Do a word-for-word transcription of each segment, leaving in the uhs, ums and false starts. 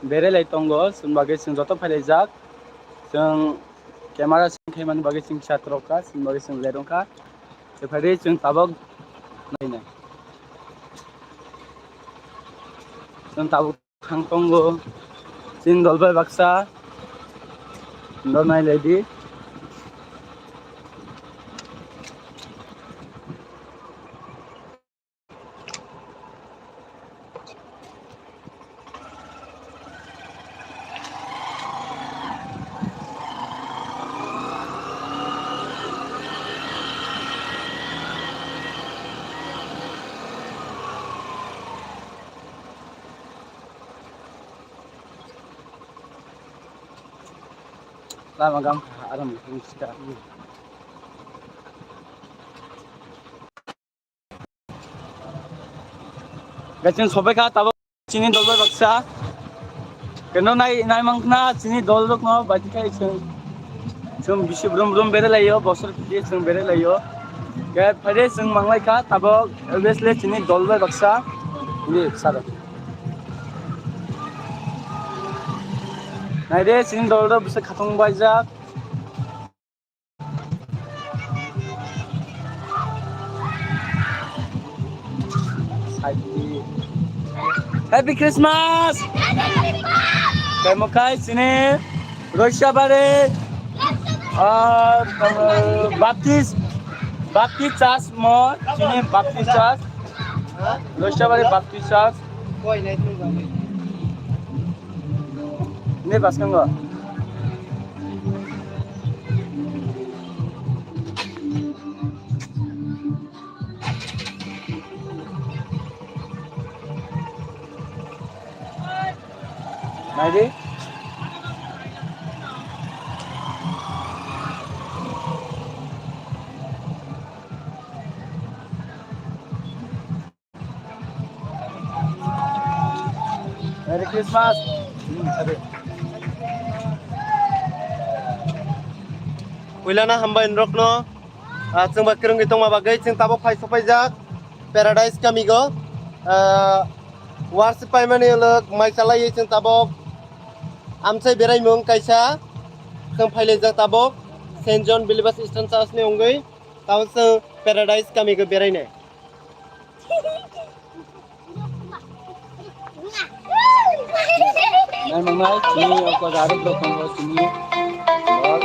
berelai tongo, chwng bagwi chwng joto phailaijak. Chwng camera sing khaimani bagwi chwng kisa torok kha, chwng bagwi chwng late wngkha. Tei phaidi chwng tabok nainai. Chwng tabok thang tongo. Chini dol bai baksa. Dol nai lai di. Lama gam aram sida. Gachin sobai kha tabok chini dol bai baksa. Keno nai, nai mangkna chini dol rok no baji khai chwng, chwng bisi brum brum bere laio, bosor kiti chwng bere laio. Ke phaide chwng manglai kha tabok obviously chini dol bai baksa. Ni sado. Naide chini dol rok bisa khatung baijak. Happy Christmas! Kemo khai chini Roisabari, ah, Baptist, Baptist Church mo, chini Baptist Church, Roisabari Baptist Church. Ni bwskango. Naidi. Merry Christmas. Puilana hambai norokno, ah, chwngba kwrwngwi tongma bagwi chwng tabok phai sopaijak Paradise kamigo. Ah, worship paimani uluk mai chalaiwi chwng tabok amchai beraimung kaisa chwng phailaijak tabok Saint John Believers Eastern Church ni wngwi tabok chwng Paradise kamigo berainai. Nai mangnai, chini o kwcharo dok tongo, chini dol.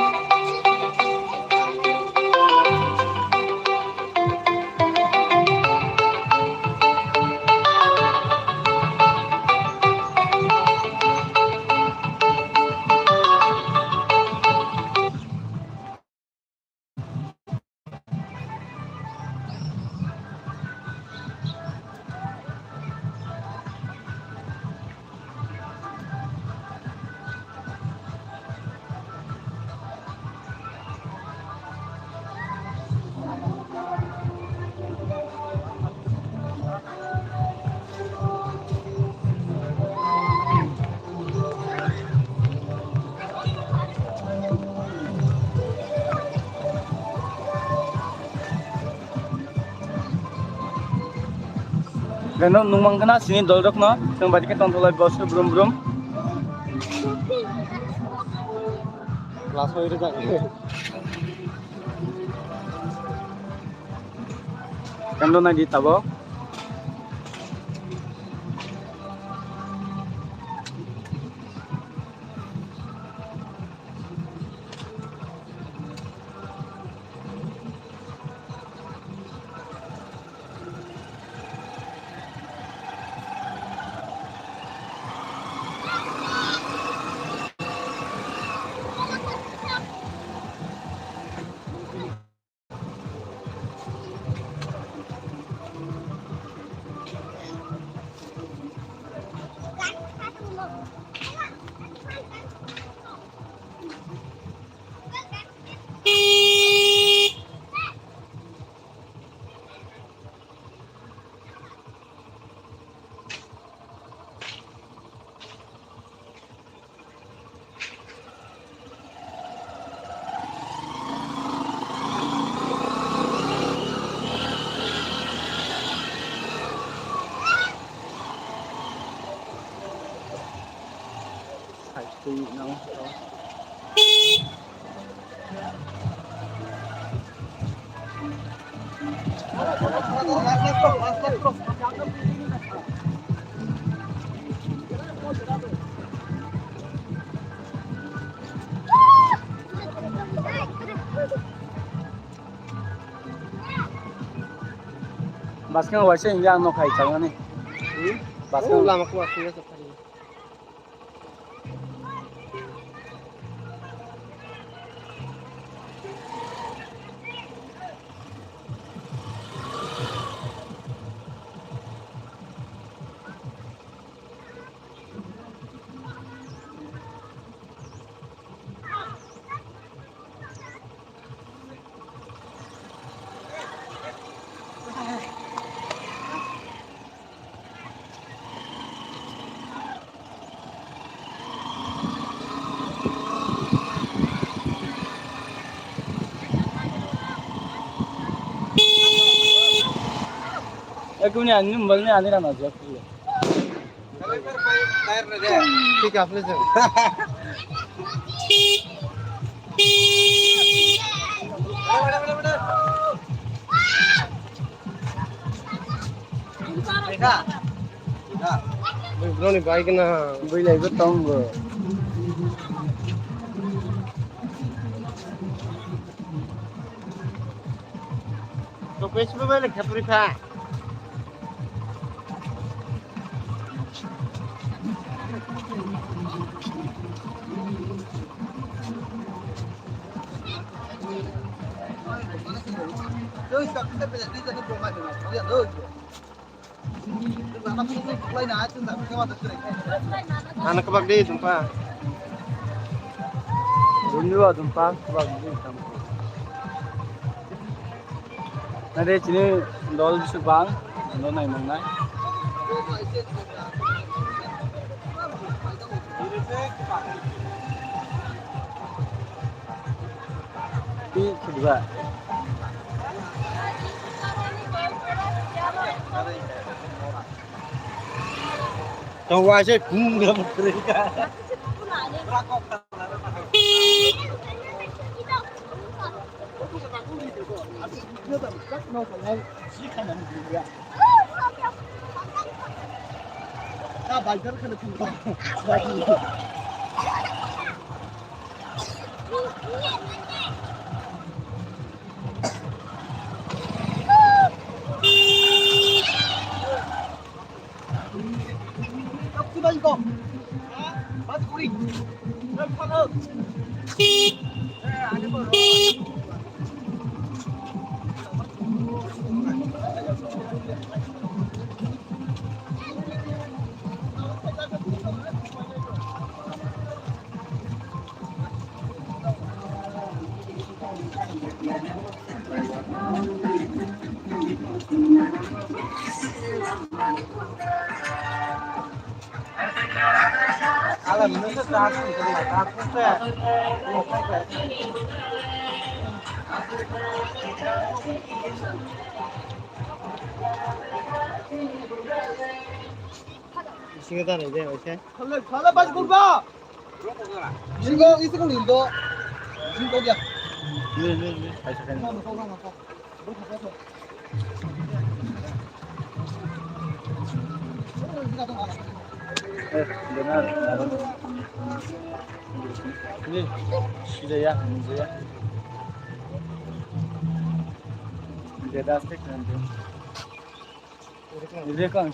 Reno nungmang khna sini dolrokno, chwng bai khe tongtholai bosor brum brum. Last oi rwjak. Kendo nai di tabok. Baskang waisa hingke ang nok hai chalnani. Hmm? Baskang. Oh, lama kuwa singya sa phari. Ekuni ani mobile ni ani rana jok. Thik asle se. Bwrwni bike na. Bwlai bo tongo. Tokwe sibo bai le khapri pha. Ano kabak di dumpa. Dumpa, dumpa, kabak di dumpa. Nade chini dol bisu bang, no nai mangnai. Pi khudba. Tong wa se kum ga putri ka. Bisingo ta nai de, oke. Khala, khala, bas gurba. Bisingo, isi ko nil do. Bisingo ya. Nil, nil, nil. Kaisa, kaisa. Eh, benar. Ini, sudah ya, sudah ya. Beda aspek nanti. Ini kan,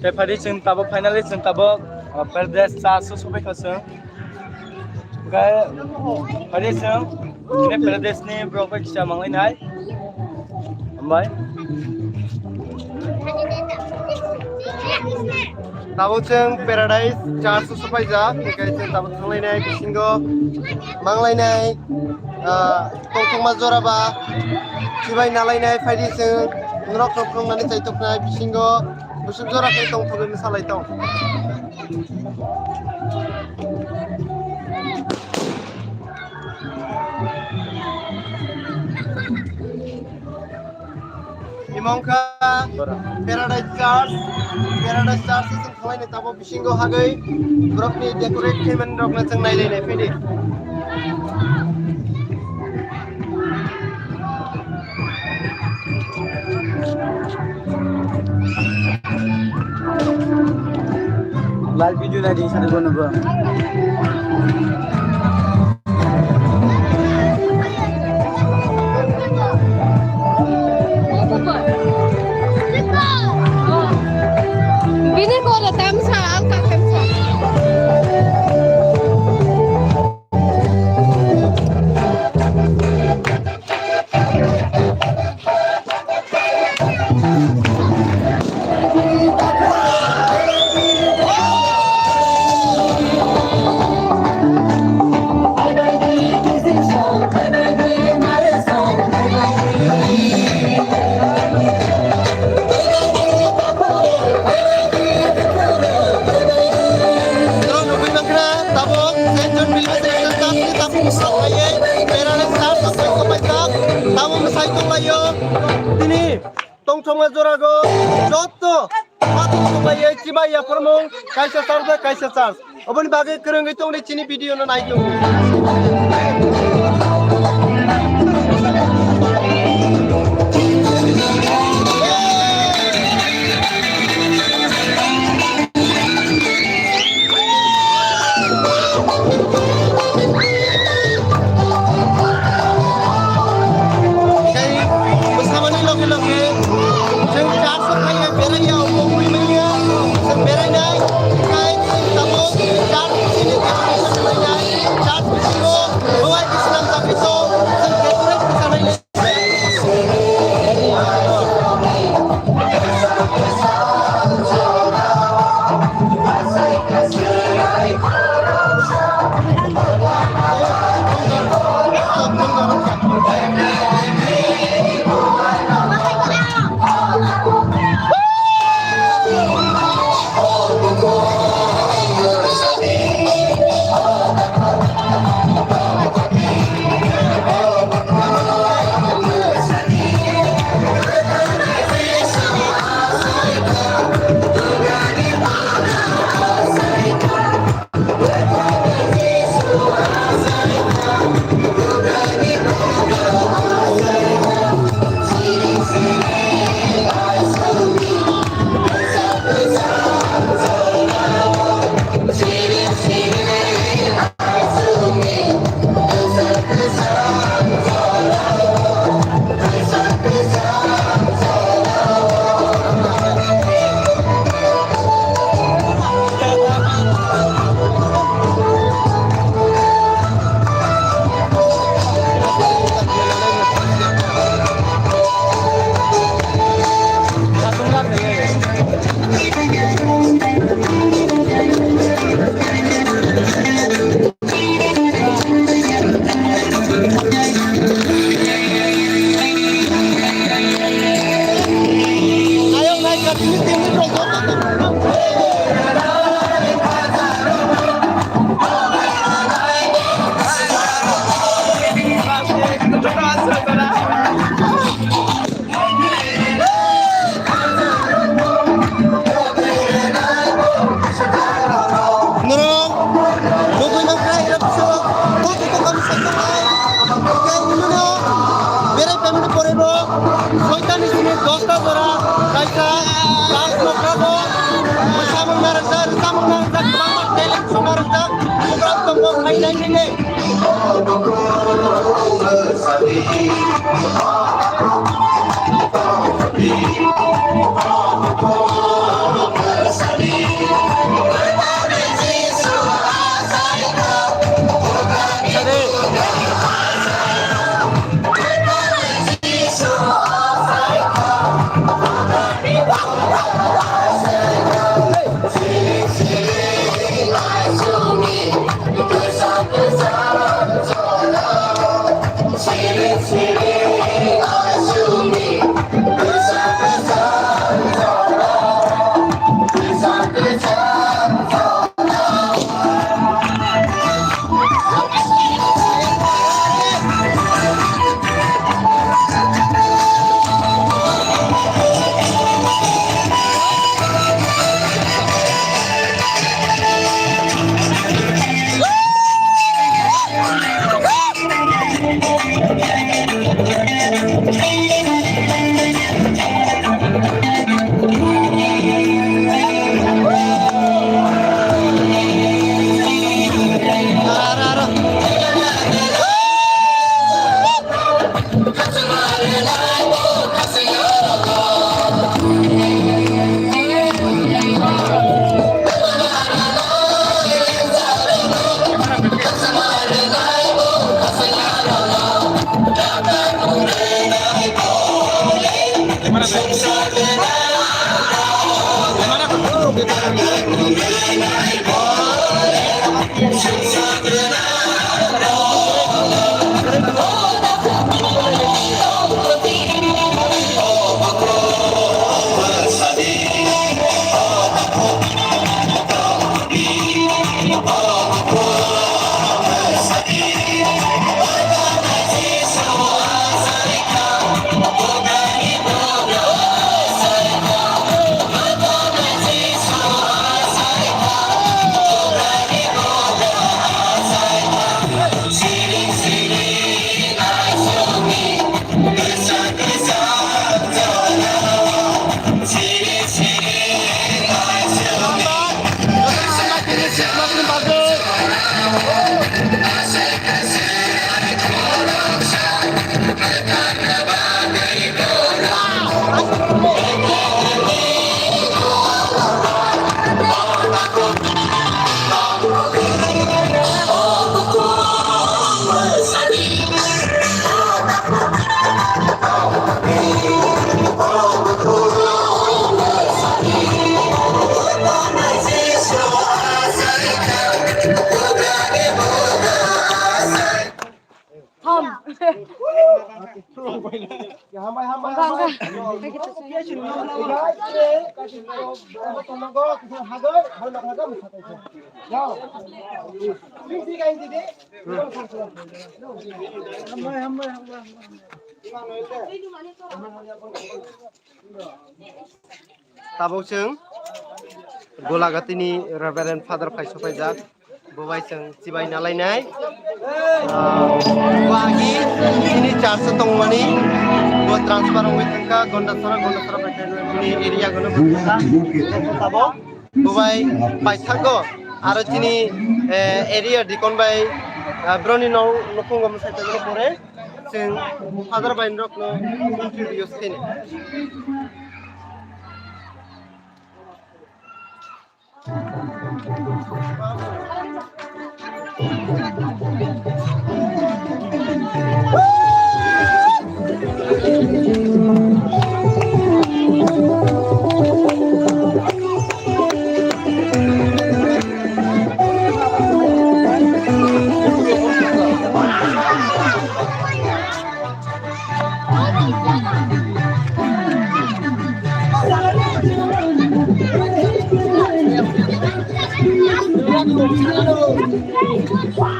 Tei phaidi chwng tabuk, finally chwng tabuk, uh, Paradise cha su sopai kha chwng. Hwnkhe phaidi chwng chini Paradise ni borok bai kisa manglai nai. Hambai. Tabuk chwng Paradise Church o sopaijak, hwnkhe chwng tabuk thanglainai bisingo manglainai, ah, tongthokma jora ba chibai nalainai phaidi chwng norok tongthoknani chaitoknai bisingo busuk jora khe tongthogwi mwsalai tong. Mongkha Paradise Church, Paradise Church se chwng thanglaini tabuk bisingo hagwi borokni decorate khaimani rokno chwng nailai nai phini. Live video na di sana guna ba. Bini kola tamsa, angka tamsa. Norok nugwi mankha, tabuk Saint John Baptist Church ni tabuk bwskango Paradise Church bai kwmaijak, tabuk mwsai tonglaio. Tini tongthokma jorago joto pathor tonglaio, chibai yapharmung kaisa church bai kaisa church. Oboni bagwi kwrwngwi tongdi chini video no nai tongo. Tei bwsamani loge loge chwng church o phaiya, beraiya, omo ui manya, chwng berainai, tei chwng tabuk church chini decoration khlainai, church bisingo bo bai khe swnamjagwi tong, chwng decorate khe sanai. Norok nugwi mankha, ira bisingo koto kokani sai tongnai. Hwnkhe hwnmano berai paimani pore bo soitani simi dosta jora kaisa church nokra bo mwsamung narwkjak, rwchapmung narwkjak, kwbangma talent song narwkjak, program tongo phainai nini. Hambai, hambai, hambai. Hambai, hambai, hambai, hambai. Tabuk chwng Golagatini Reverend Father phai sopaijak, bo bai chwng chibai nalainai. Ah, bo agi chini church o tongmani, bo transfer wngwi thangkha Gondasara, Gondasara bai khe bini area gono bo thangkha. Tabuk bo bai paithago aro chini, eh, area deacon bai, ah, broni nok nukhungo mwsai tongmani pore. Chwng Father bai norokno introduce khaino.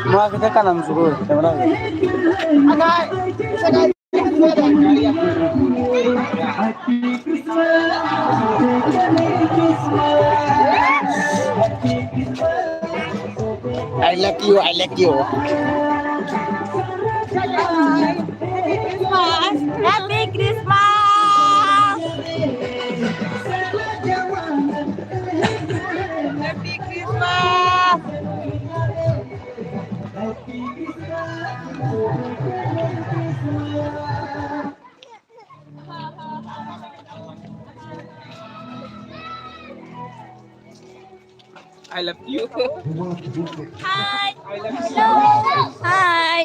Mwa kete kanam sugo, camera. I like you, I like you. Christmas. Happy Christmas. Happy Christmas. I love you. Hi. Hello. Hi.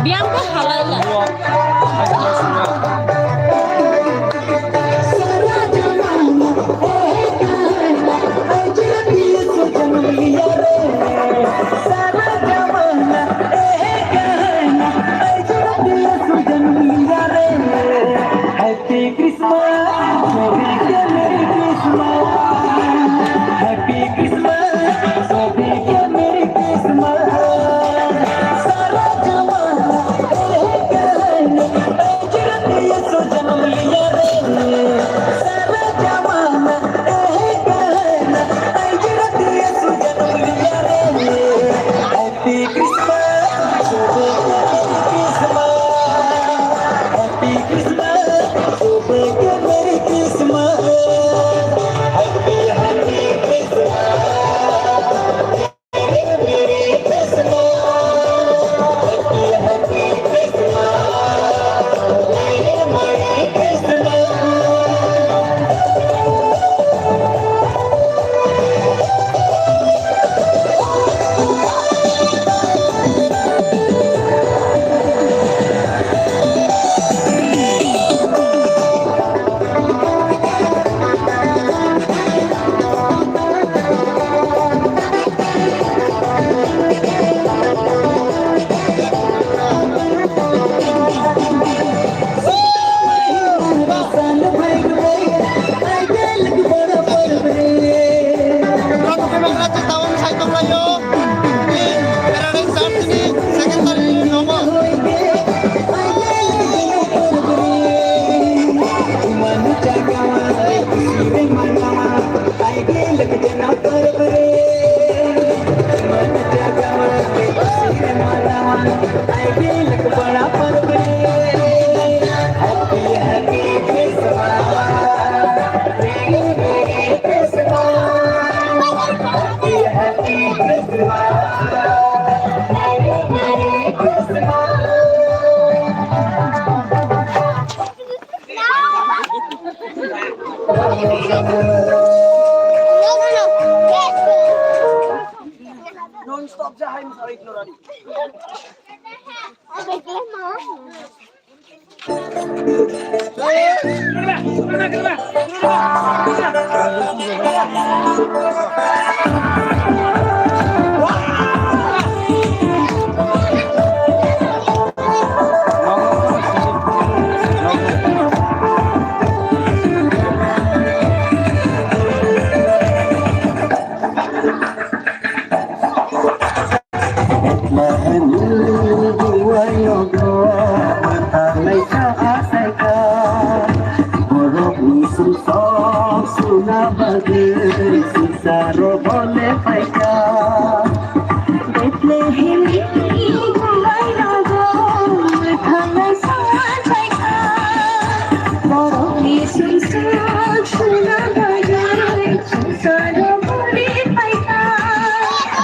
Biyang khe halai la. Non-stop sa hai mo sa ignorant. Borokni sumsok suna bagwi sisaro bole phaikha. Bethlehemni gulai rogo thangnai songma phaikha. Borokni sumsok suna bagwi sisaro bole phaikha.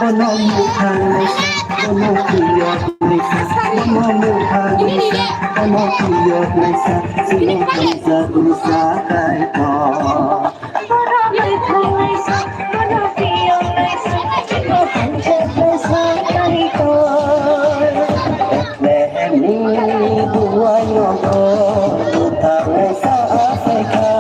Bono muthang naisa, bono phiyok naisa, bono muthang naisa, bono phiyok naisa, sino hamjak naisa Kaitor. Bono muthang naisa, bono phiyok naisa, sino hamjak naisa Kaitor. Bethlehemni duai nogo, muthang naisa asaikha.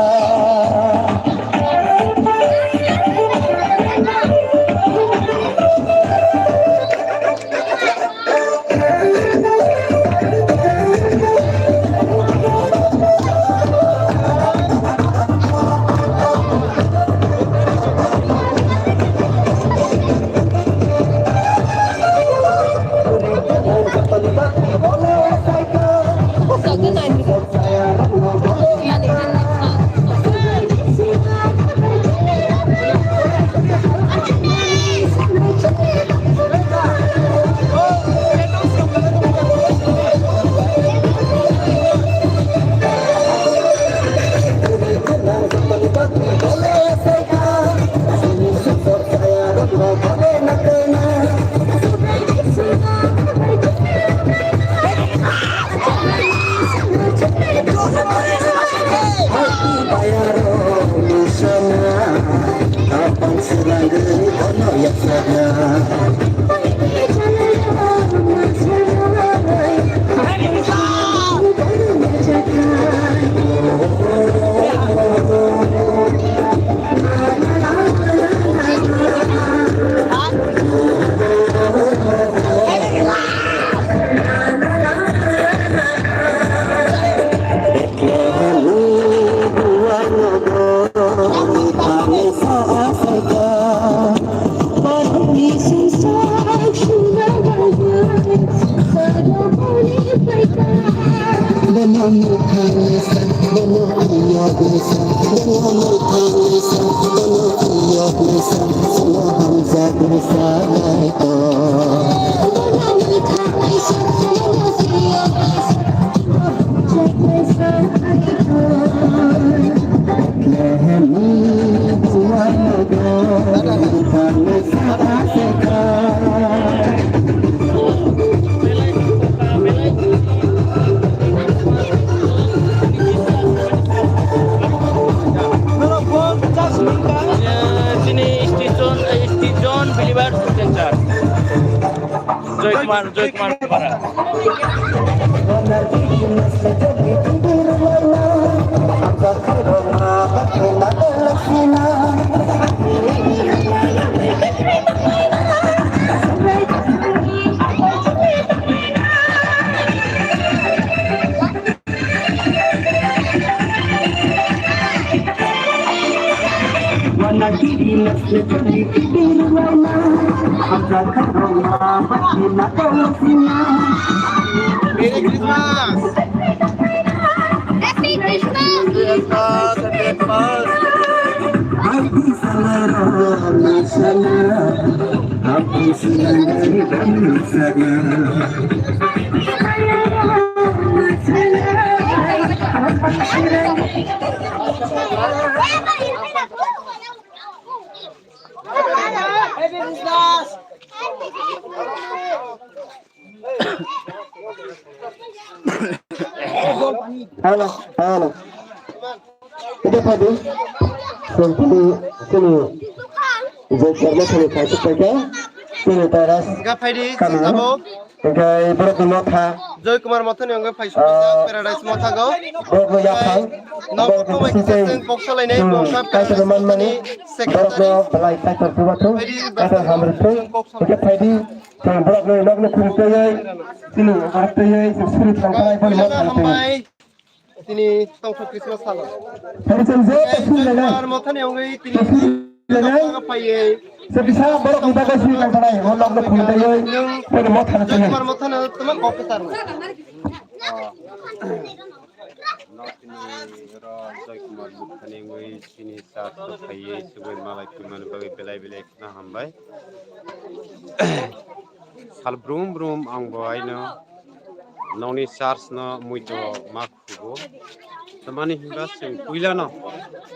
Chini station, station Believer Christian Church. Joy Kumar, Joy Kumar Para. Merry Christmas! Happy Christmas! Hello, hello. Ito padi. Sini, sini. Je kerja sini kasih kerja. Sini teras. Ga phaidi, kami sabo. Hingke borok ni motha. Joy Kumar Motha ni wngwi phai sukha Paradise Motha go. Borok no yaphang. Nok borok ni khumai sitei. Kisa chwng kok salainai, hmm, bongsa kaitor Paradise man mani. Secretary. Borok no belai kaitor chubathung. Phaidi kaitor hamrithung. Hingke phaidi. Chwng borok ni nok ni khumtwi. Chini hamtwi. Suri thangkhalai boni motha twi. Tini tongthok Christmas salo. Tari chwng je ta suri lena. Kumar Mothani wngwi tini suri lena. Tongthok phaiwi. Se bisa borok ni bagwi suri lena thanai. Hor nok no khum taiwi. Nwng tini motha no tini. Kumar Mothano tama kok kwchar. Nok tini ro Joy Kumar Mothani wngwi tini sa phaiwi sugwi malai twi mani bagwi belai belai khna hambai. Sal brum brum ang bo aino nokni church no muito ma khugo. Tamani hinba chwng puilano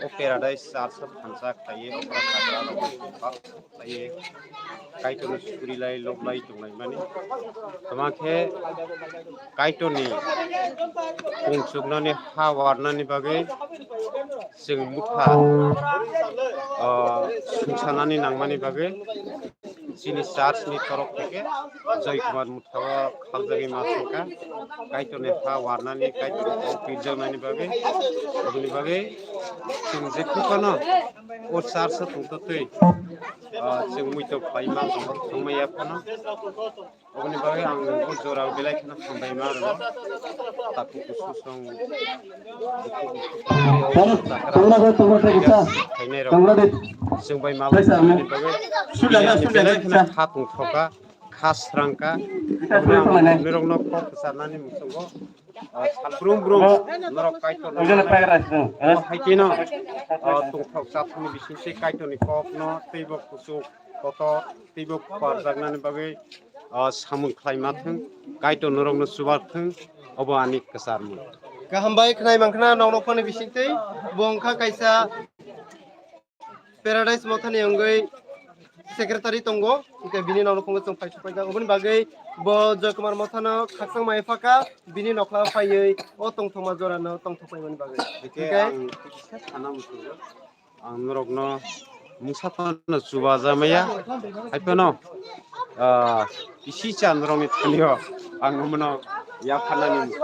o Paradise Church o thansa khlaiwi okra sakra rok khlaiwi Kaitorno surilai loklai tonglaimani. Tama khe Kaitorni pungchuknani ha warnani bagwi chwng motha, ah, sumsanani nangmani bagwi chini church ni torok theke Joy Kumar Motha o khaljagwi ma thangkha. Kaitorni ha warnani, Kaitorni kok pirjaknani bagwi, aboni bagwi chwng jephru phano o church o tongtotwi, ah, chwng muito khlai ma tongma ya phano. Oboni bagwi ang o jora belai kheno hambai ma rwo. Takhuk kusu song, bukhuk kusu song, tongna go tongna tei kisa. Khainai rok. Tongna de. Chwng bai ma bai tongna bagwi. Sula ga, sula ga, belai kheno kisa. Kha tongthok kha, kha srang kha. Kisa sula tongna nai. Nirok no kok kwcharnani muchungo. Ah, sal brum brum. Oh. Norok Kaitor. Ujala pagra sung. Oh, hai khe no. Ah, tongthok chathani bising se Kaitorni kok no teibo kuchuk kotor teibo parjaknani bagwi, ah, samung khlai ma thung, Kaitor norokno chubar thung, obo ani kwcharmung. Kaham bai khnai mankha na nok nokphani bisingtwi, bo wngkha kaisa Paradise Mothani wngwi secretary tongo, hwnkhe bini nok nokphungo chwng phai supaijak, oboni bagwi bo Joy Kumar Mothano khakchangma ephaka, bini nokhla phaiwi o tongthokma jorano tongthok paimani bagwi. Hwnkhe hwnkhe ang kisa sana muchungo. Ang norokno mungsa phano chubaja maya, hai phano, ah, isi cha norokni thani o ang omono yapharnani.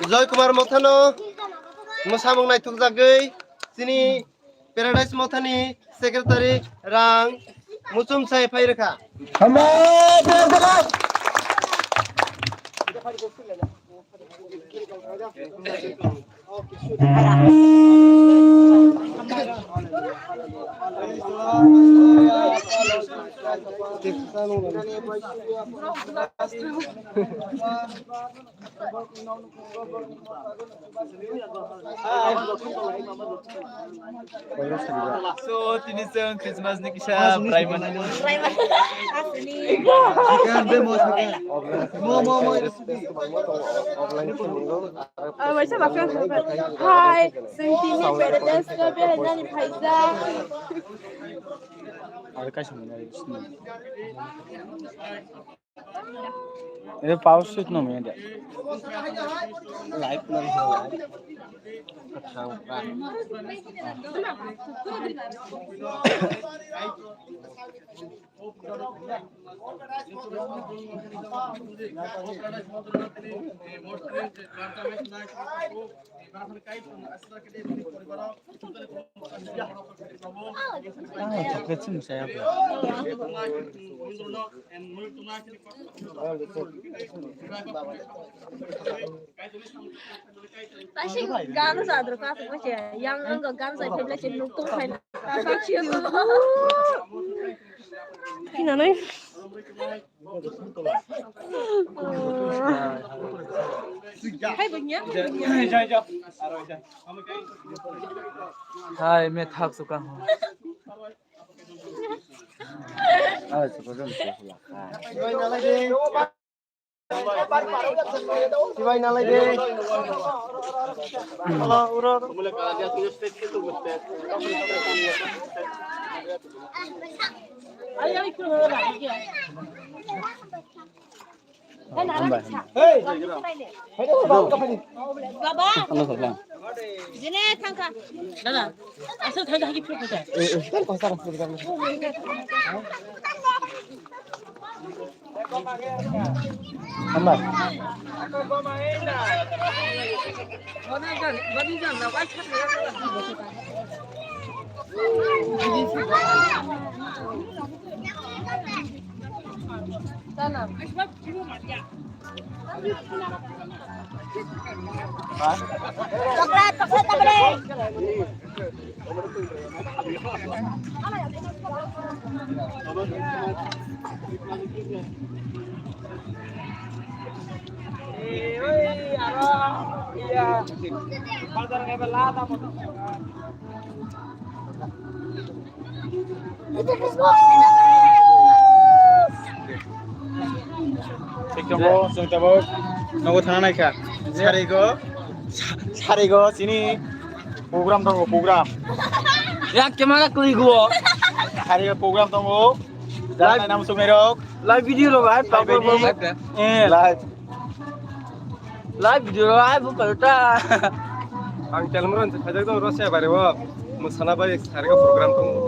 Joy Kumar Mothano mwsamung naithokjagwi chini Paradise Mothani secretary rang muchung sai phai rwkha. Hambai, Paradise Motha! So, tini chwng Christmas ni kisa primary. Mo, mo, mo. Hai, chwng tini Paradise o berainani phaijak. Ini pause sih namanya dia. Live namanya. Plastic gan sa dro ka sa ko che yang ang gan sa phebla che nuk tung phai na. Kina nai. Hai banya. Hai, me thak suka ho. Ah, suka jom suka. Sibai nalai de. Oro, oro, oro. Baba. Jene thangkha. Dada, asal thangkha hagi phirok kha. Hambai. Thik tongo, chwng tabuk nogo thana naikha. Sarigo, sa-, sarigo chini program tongo, program. Yang kemana kuli go? Sarigo program tongo. Live. Janai nam sumai rok. Live video rok hai, live video. Eh. Live. Live video rok hai, buka ta. Ang telmron sajak dong, rosya bare bo. Musana bai sarigo program tongo.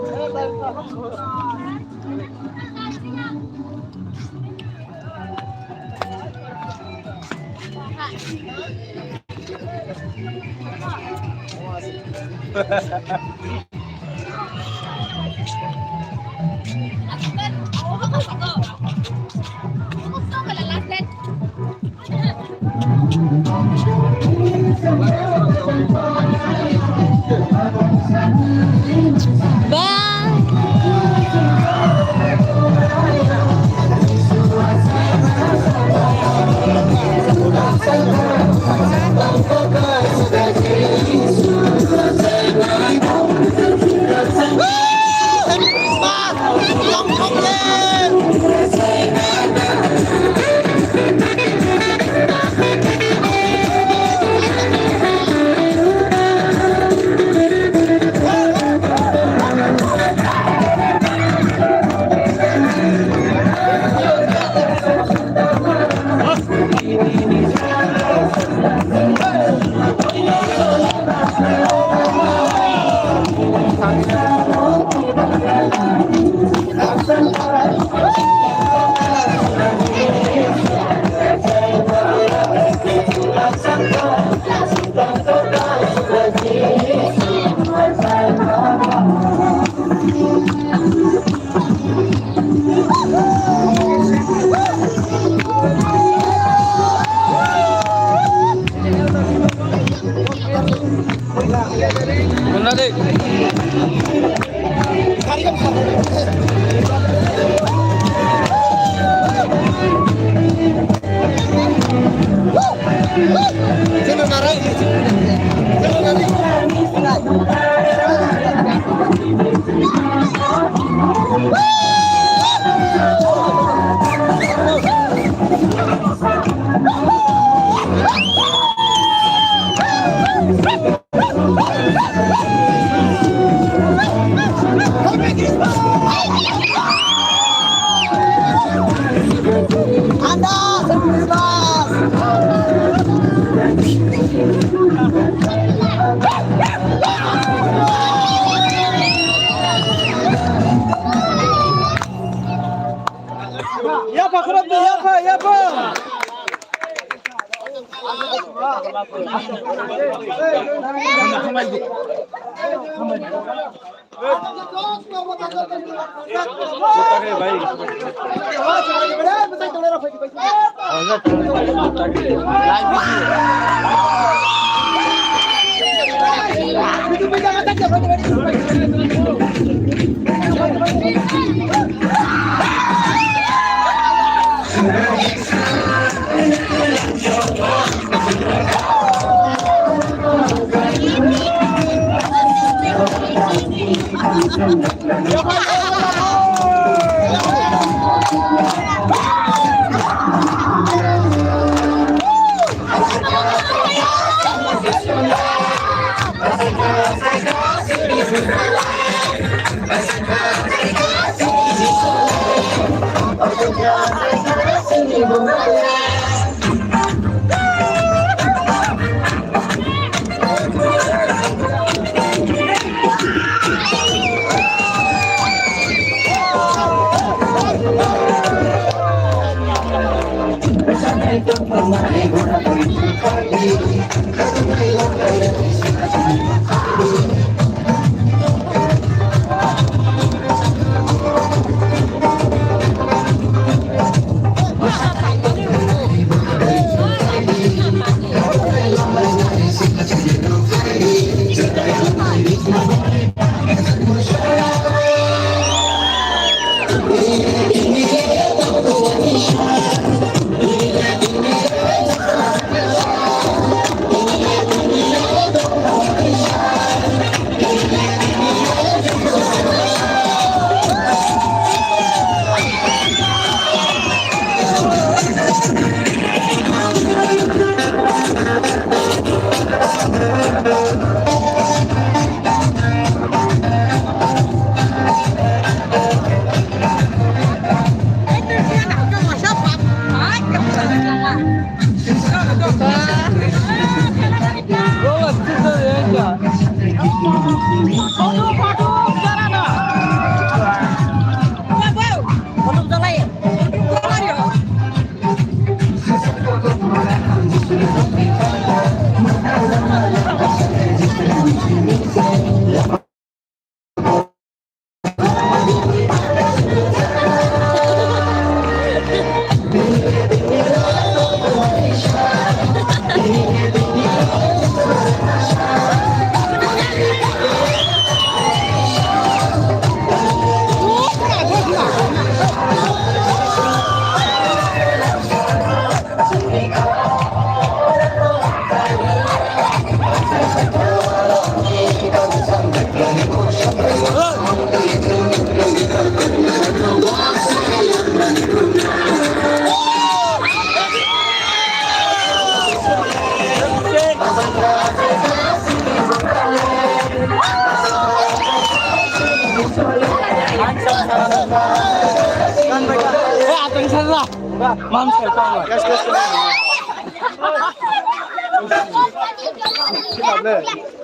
Yapha, khoroknwi yapha, yapha.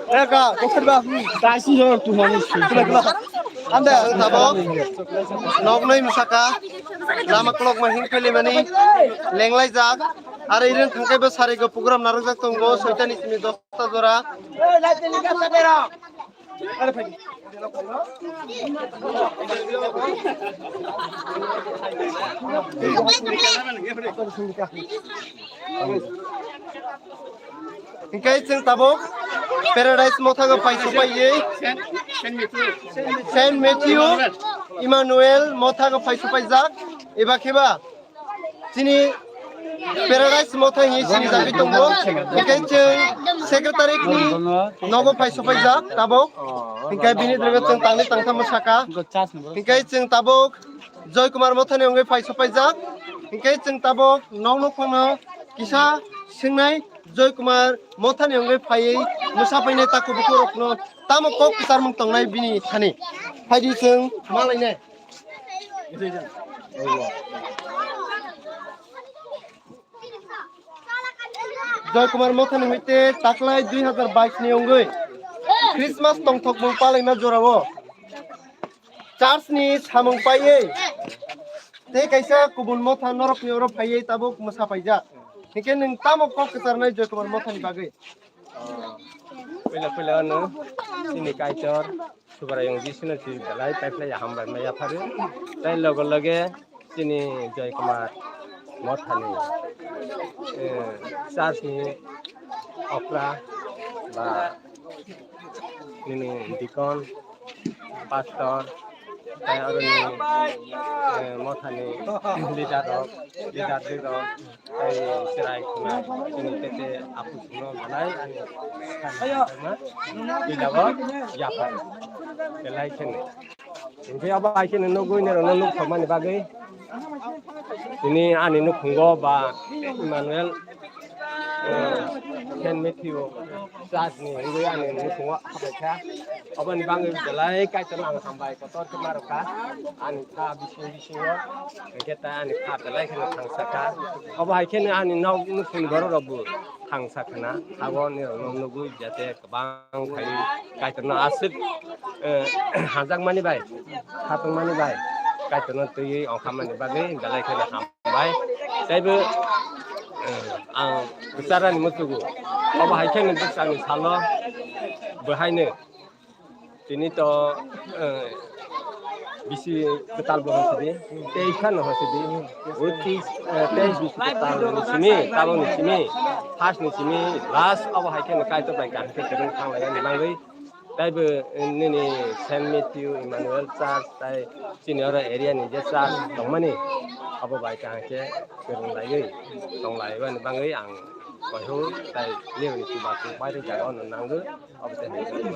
Eka, kosir ba? Taisi jor tu mani. Ande, tabo. Nok noi musaka. Lama kolok ma hing kali mani. Lenglai jak. Are irin thangkai bo sari go program narok jak tongo. Soitani simi dosta jora. Hingke chwng tabuk Paradise Motha go phai supai ye. Saint Matthew Emmanuel Motha go phai supai jak. Eba kheba chini Paradise Motha hi chini jagwi tongo. Hingke chwng secretary ni nogo phai supai jak tabuk. Hingke bini dwrwgo chwng tangni tangtham saka. Hingke chwng tabuk Joy Kumar Mothani wngwi phai supai jak. Hingke chwng tabuk nok nok phano kisa swngnai Joy Kumar Mothani wngwi phaiwi mwsa painai takhuk bukhuk rokno tamo kok kwcharmung tongnai bini thani. Phaidi chwng malainai. Joy Kumar Mothani hoite taklai dui hazar bais ni wngwi Christmas tongthokmung palaima jorao church ni samung paiwi tei kaisa kubun motha norok ni oro phaiwi tabuk mwsa paijak. Hingke nwng tamo kok kwcharnai Joy Kumar Mothani bagwi? Puila puila ano chini Kaitor Subraiyung Jisuno si belai paiphlai hambai ma yapharu. Tai logo loge chini Joy Kumar Mothani, eh, church ni okra ba nini deacon, pastor, tai aroni, eh, mothani leader rok, leader rok, tai chwrai khna chini tete aphusuno belai ani sakma, ila bo yaphar belai kheno. Hingke abo hai kheno nugwi norokno nuk thokmani bagwi tini ani nukhungo ba Emmanuel, eh, Saint Matthew church ni wngwi ani nukhungo habaikha. Aboni bagwi belai Kaitorno ang hambai kotor khe ma rwkha. Ani kha bising bisingo, hwnkhe ta ani kha belai kheno thangsa kha. Obo hai kheno ani nok nukhungni borok rokbo thangsa khna. Abo nirokno nugwi jate kwbang khai Kaitorno aswk, eh, hamjakmani bai, khatungmani bai, Kaitorno twiwi ongkhamani bagwi belai kheno hambai. Teibo, eh, ang kwcharani muchugo. Obo hai kheno bwskangni salo bo haino tini to, eh, bisi kwtal bo hosidi, teis phano hosidi. O teis, eh, teis bisi kwtal ni simi, tabukni simi, first ni simi, last obo hai kheno Kaitor bai kaham khe kwrwng thanglainani bagwi. Taibo, eh, nini Saint Matthew Emmanuel Church tai chini oro area ni je church tongmani, abo bai kaham khe kwrwng laiwi tonglaiwani bagwi ang koihu tai nini chubachu bairi jaga ono nangwi, abo tei hai koihu.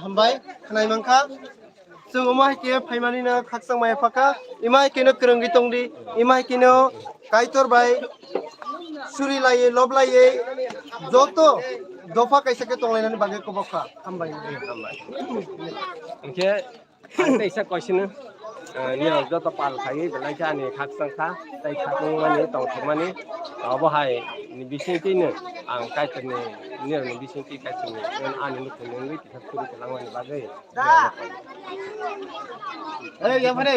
Hambai, khnai mankha. Chwng omo hai khe phaimani no khakchang maya phakha, imo hai kheno kwrwngwi tongdi, imo hai kheno Kaitor bai suri laiwi, lob laiwi, joto dopha kaisa khe tonglainani bagwi kobok kha. Hambai. Hambai. Hwnkhe ang teisa koisino, eh, nirok joto pal khaiwi belai khe ani khakchang kha, tei khakchangmani tongthokmani, obo hai ni bisingtwino ang Kaitorni, nirokni bisingtwi Kaitorni, ani nukhungni wngwi kisa suri kwlangmani bagwi. Hey, yang mana?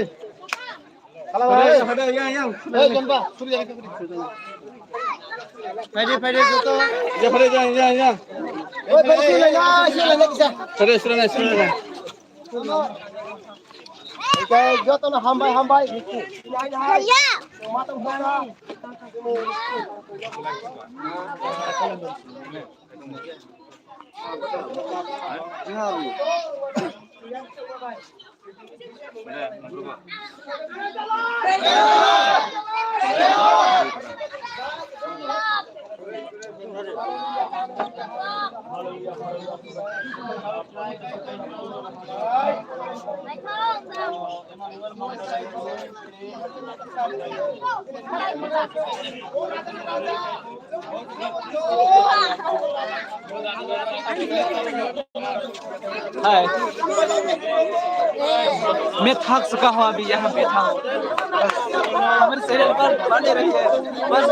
Kalau mana? Hey, yang, yang. Hey, yang ba, suri yang, suri. Phaidi, phaidi, joto. Ya, phaidi, yang, yang, yang. Hey, phaidi, suri lagi, suri lagi, bisa. Phaidi, suri lagi, suri lagi. Joto no hambai, hambai. Ya. हाय। मैं थक चुका हूँ अभी यहाँ बैठा हूँ। हमारे शरीर पर बने रहिए। बस।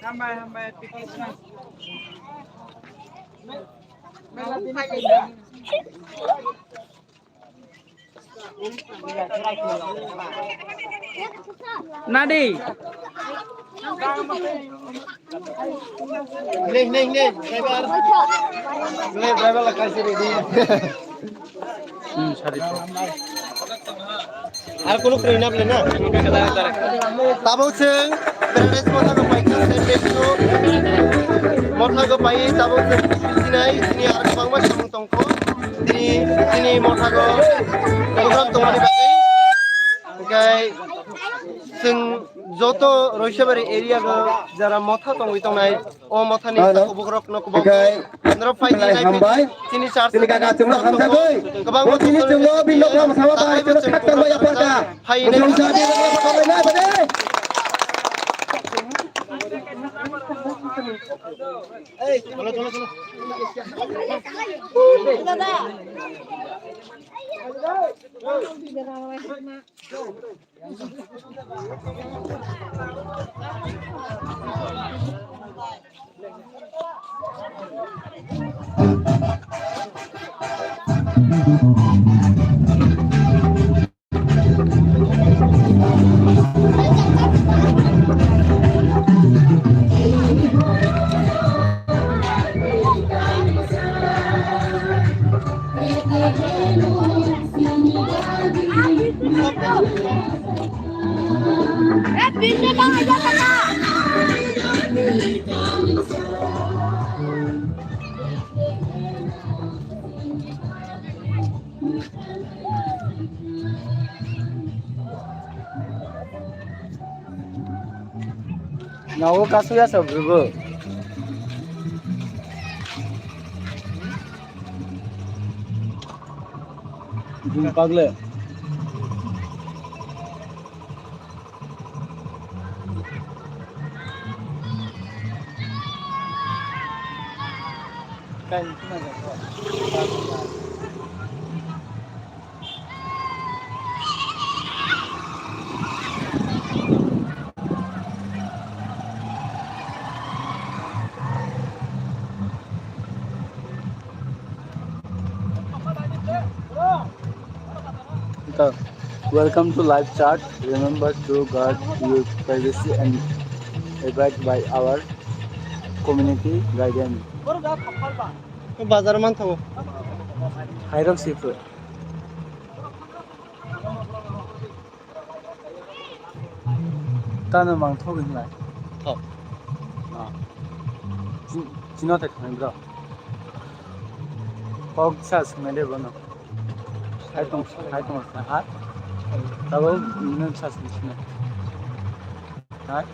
Hambai, hambai, thank you so much. Nadi. Nih, nih, nih, driver. Nih, driver lah, kasih ready. Hmm, sari. Ar kunu kri nap lena. Tabuk chwng Paradise Motha ko paikha, Saint Matthew Motha ko pai, tabuk chwng sinai, sini ar kwbangma samung tongkho. Tini, tini mothago program tongmani bagwi. Hwnkhe chwng joto Roisabari area go jara motha tongwi tongnai, o mothani Hello. Sakhubuk rokno kubuk. Hwnkhe norok phai belai di, hambai. Tini church tini kaka chwngno hamjagwi. Kwbangma tini chwngno bini nokha mosama bahai chwngno khakchangma yapharkha. Hai chwng jadi. Nogo kasu ya sa bwrwgo. Jing pagle. Welcome to live chat. Remember to guard your privacy and abide by our community guidelines. Bazar man thango. Hairok sipro. Tano mang thok hinlai. Thok. Ah. Chi-, chino te thangni bro. Kok sa swngnai de bono. Hai tong, hai tong sa ha. Tabo ino sa swngnai. Hai.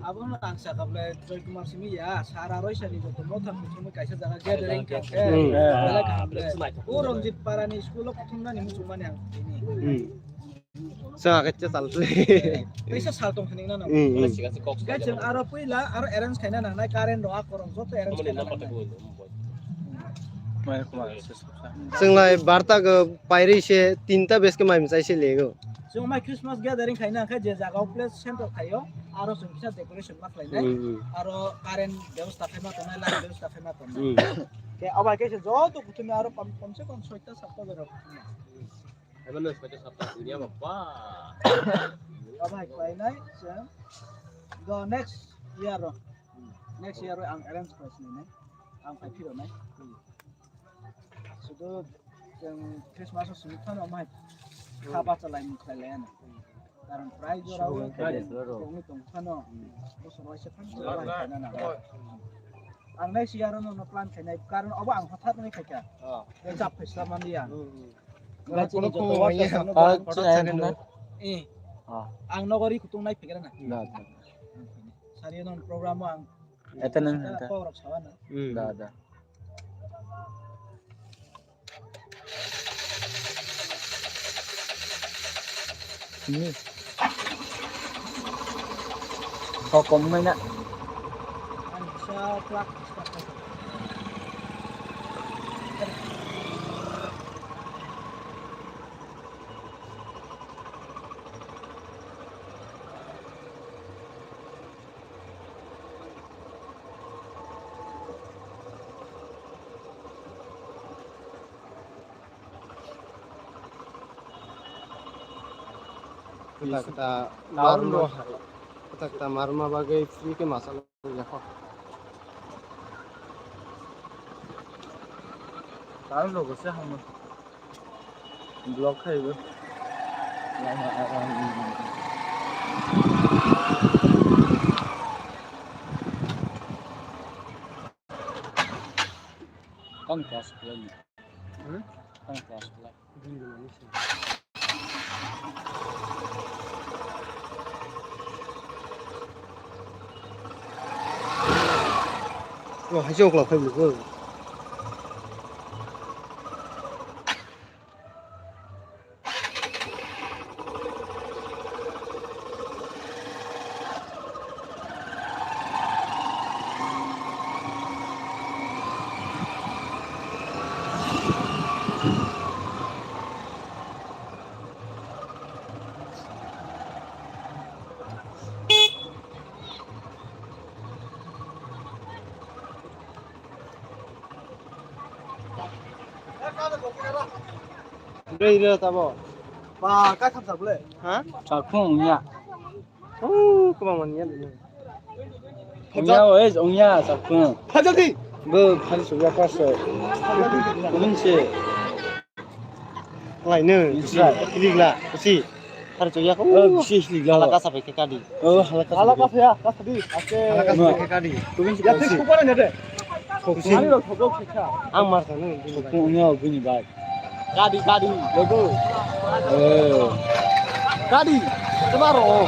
Abono ang sakha bole Joy Kumar simi ya, sara roi sani joto motha kuthumwi kaisa jaga gathering kha khe, hmm, belai kaham le. O Ranjit Para ni school o kuthumnani muchungmani ang tini. Hmm. Chwng hakhe chal. Kaisa sal tong thani nana. Hmm, hmm. Gai chwng aro puila aro arrange khaina nangnai current rok akorok joto arrange khaina nangnai. Chwng lai barta go pairi se tinta beske mai mchai se lego. Chwng mai Christmas gathering khaina khe je jaga o place center khaio, aro chwng kisa decoration ma khlainai, hmm, hmm, aro current bebosta khaima tongnai, light bebosta khaima tongnai. Hmm. Khe obai khe se joto kuthumni aro kom, kom se kom soita satta jaga kuthumni. Haibano soita satta dunia bappa. Obai khlainai chwng do next year ro. Next year ro ang arrange khlai sinai. Ang phai phiro nai. Sudu chwng Christmas o simi phano mai kha bacha lai mung khlai lai ano. Karon prai jora o tongwi tong phano bosor waisa phano ang nai si aro no plan khainai karon obo ang hothat nai khaikha. Chap phaisla manliya. Kono kono wngya. Ang nogori kutung nai phikra na. Sari no program o ang Eta nang eta. Kok rok sawa na. Hmm. Da, da. Ini. Kok kom mai na. Ang sa plak. Kwtal kwtal marma, kwtal kwtal marma bagwi free khe masa lekho. Tao logo se hamo. Block khai bo. Tang class plan. Hmm? Tang class plan. Oh, hai jok la phai bo. Bre, bre, tabo. Ba, kai tham sa bole? Ha? Chakhung ongya. Oh, kwbangma niya le. Ongya, oi, ongya, chakhung. Ha, jaldi. Bo phari chukya kha se. Kumun se. Laino, bisi, hiligla, bisi. Phari chukya kha. Oh, bisi hiligla. Hala kasa bai khe kadi. Oh, hala kasa. Hala kasa ya, kasa di. Hala kasa bai khe kadi. Kumun se. Ya, kadi. Thik kupar ne de. Kusi. Ani rok thok thok kha. Ang mar sanu. Kumun ya, bini bai. Kadi, kadi, lego. Eh. Kadi, tomorrow.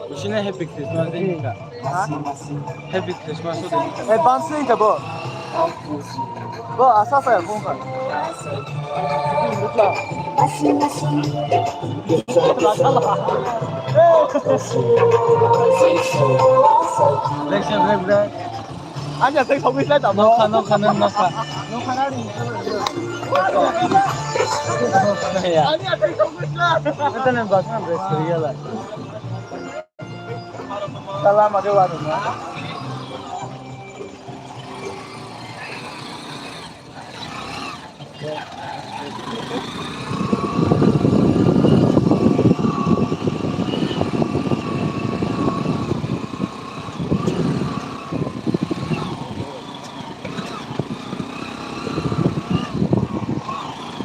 Bisina Happy Christmas din ka. Ha? Happy Christmas din ka. Advance din ka bo. Bo asa sa ya phone ka. Election break break. Ani atai sogwi slai tamo. Nokha, nokha, nang nokha. Nokha na ri. Nokha na ya. Ani atai sogwi slai. Kata nang bas na break seri ya la. Salam ade waru na.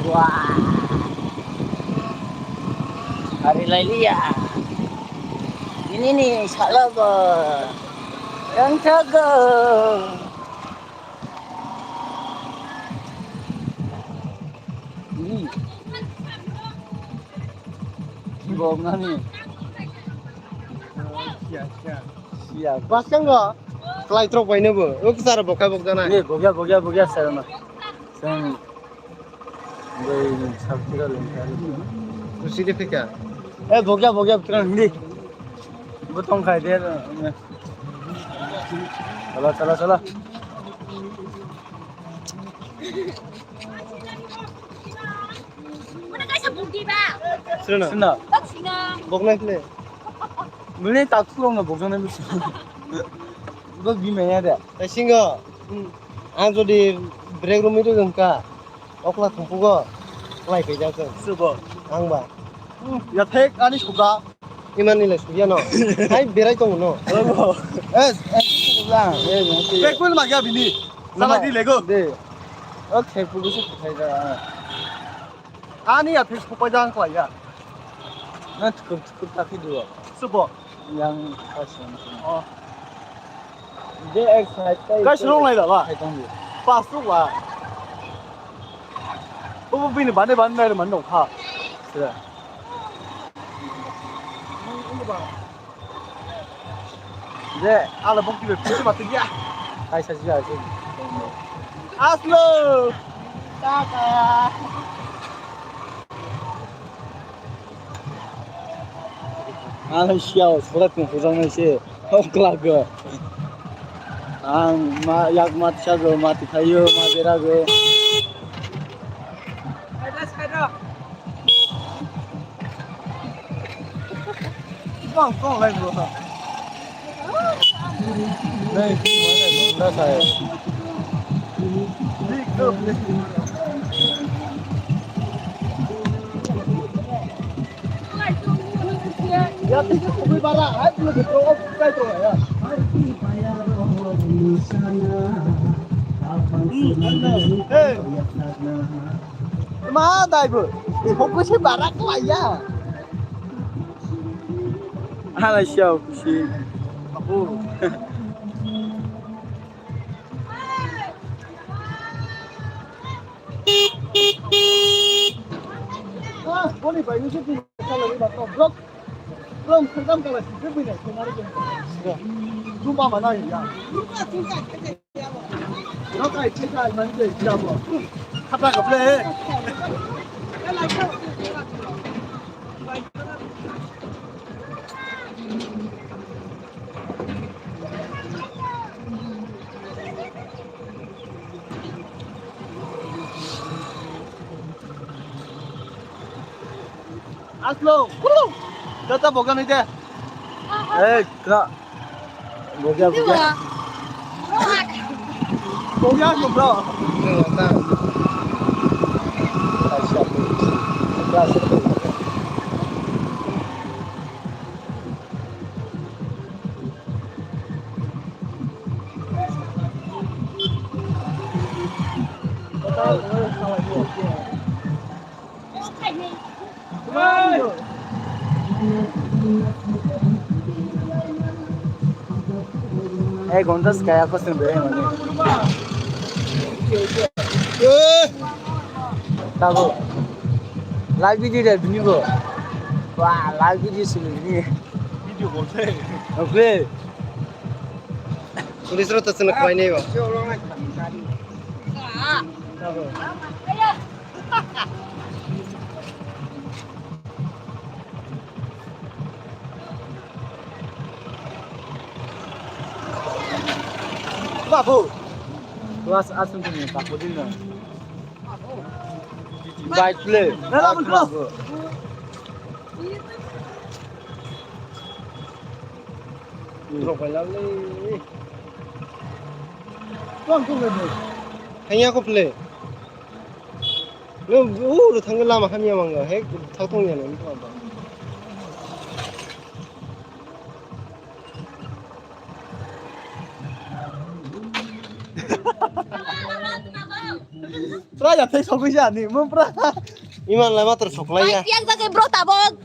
Wah. Hari lai liya. Ini nih, salah, Bang. Yang jago. Ini. Bong nani. Siya, siya. Siya. Bas kang go. Klai trok bai nebo. O kisara bokha bok jana. Ye, bogya, bogya, bogya, sir na. Sir. Bai, sabti ka lengkha. Kusi de phika. Eh, bogya, bogya, bitra hindi. Botong khai de. Chala, chala, chala. Sino? Sino? Bok nai kle. Bini tak tulung na bok jana bisi. Bo bimaya de. Taisingo. Ang jodi break room itu jengka. Okla thumpugo. Klai pejak jeng. Subo. Ang ba. Ya thek ani suka. Imani le suya no. Hai berai tongo no. Obo. Es, es, lang. Eh, mati. Pekul magya bini. Sama di lego. De. O thek pugu se khai da. Ani ya thek pupai jang klai ya. Na thukup thukup takhi duo. Subo. Yang kasih. Oh. Je ek side kai. Kai srong lai da ba? Kai tong di. Pas tu ba. Obo bini bane bane nai man dong kha. Sira. Je, ala bok tibe pisi mati ya. Kaisa ji aje. Aslo. Tata. Ala siao, sura kung hujang nai se. Hok lago. Ang ma yak mat sago, mati khayo, ma berago. Kong, kong lai bro. Nei, kong lai bro, da sai. Ya, tiga kubui bara, hai, belum diprogok, kai to ya. Hey. Ma dai bo. Fokus se barak la ya. Hala siya fokus se. Apo. Ah, boni bai ni se. Kala ni ba to. Blok. Blok sedang kala se bini se mari. Jumpa mana ya. Aslo, kulu. Kata boga ni de. Eh, kra. Boga, boga. Boga, bro. Kra, kra. Ek ghonta se kaya khosong bai mane. Tabo. Live video de bini bo. Wah, live video sini bini. Video bolte. Oke. Police rok to chwngno khwlai nai bo. Babu. Kelas aswng tongni babu dino. Bike play. Rok bai lam le. Tong tong le. Hanya ko play. Lo u ro thang lama hamya manga he thau thong ya lo. Pra ya thai sokoi ja ni mo pra. Iman lai matro soklai ya. Piak jagai bro tabok.